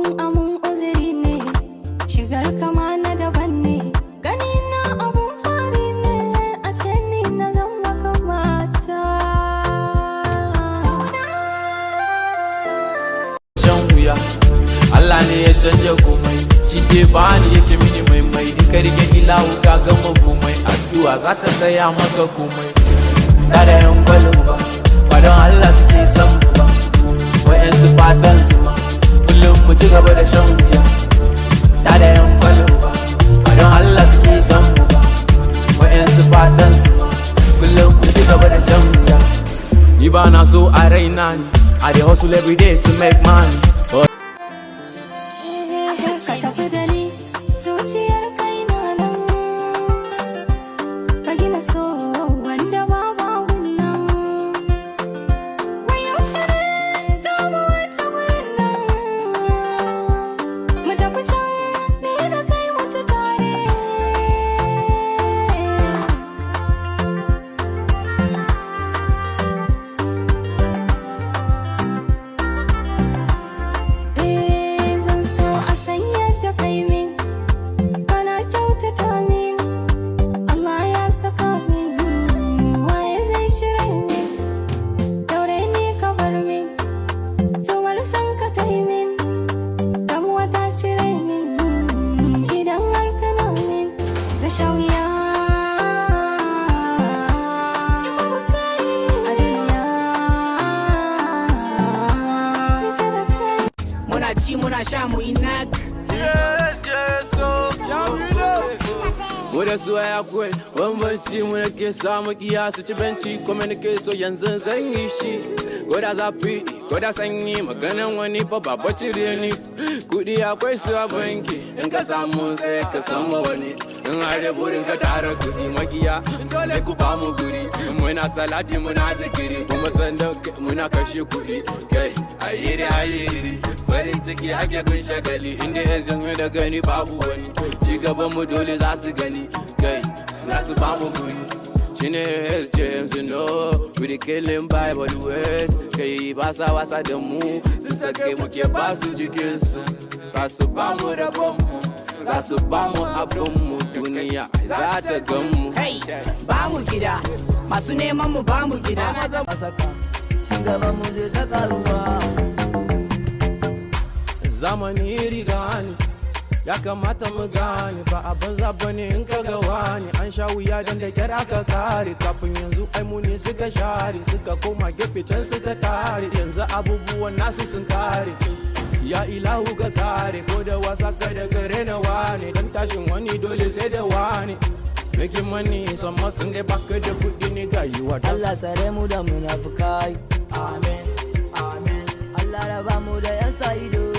Kafin amun uzuri ne, shigar kama na daban ne. Gani na abun fari ne, a ce ni na zama kamata. Shan wuya, Allah ne ya canja komai. Shi ke bani, yake mini maimai. In ka rike ilahu, ka gama komai. Addu'a za ta saya maka komai. Da da yan kwalo ba, ba don Allah suke son mu ba. Wa'yansu fatan su ma kullum mu ci gaba da shan wuya. Da da yan kwalo ba, ba don Allah suke son mu ba. Wa'yansu fatan su ma kullum mu ci gaba da shan wuya. Ni ba na so a raina ni. I dey hustle every day to make money. But Ka tafi da ni, zuciyar kai na nan. Ka gina so wanda babu nan. Wai yaushe ne za mu wuce wurin nan? Mu tafi can, ni da kai mutu tare. Eh, zan so a san yadda kai min, kana kyautata min. Allah ya saka min, waye zai cire min? Daure ni ka bar min, tumar san ka tai min, damuwa ta cire min. Idan har kana min, zai sha wuya. In babu kai a duniya, nisa da kai. Muna ci, muna sha, mu yi nak. Mu da su ya akwai bambanci. Mu nake samu kiya su ci benci. Kuma nake so yanzu zan yi shi, ko da zafi ko da sanyi. Maganan wani fa ba cire ni. Kudi akwai su a banki, in ka samu sai ka samu wani. In har da burin ka tara kudi, makiya dole ku ba mu guri. Muna salati, muna zikiri, kuma sanda muna kashe kudi. Kai, ayiri ayiri, farin ciki ake kun shagali. Inda yan yanzu da gani babu wani ci gaban mu, dole za su gani. Kai, za su ba mu guri. Shine SJ yanzu, no we dey killing by the ways. Kai, ba sa wasa da mu, su sake muke ba su jikinsu. Za su ba mu rabon mu, za su ba mu abin mu. Duniya za ta gan mu. Hey, ba mu gida, masu neman mu, ba mu gida. A saka ci gaban mu zai ta karuwa. Zamani riga ne, ya kamata mu gane ba a banza bane. In ka ga wani an sha wuya dan da kyar aka kare kafin yanzu. Ai mu ne suka share, suka koma gefe can suka tare. Yanzu abubuwan nasu sun kare. Ya ilahu ka kare. Ko da wasa kada ka rena wani, dan tashin wani dole sai da wani. Making money some masu da baka da kuɗi ne ga yiwa. Allah tsare mu da munafukai, amen amen. Allah raba mu da yan sa ido.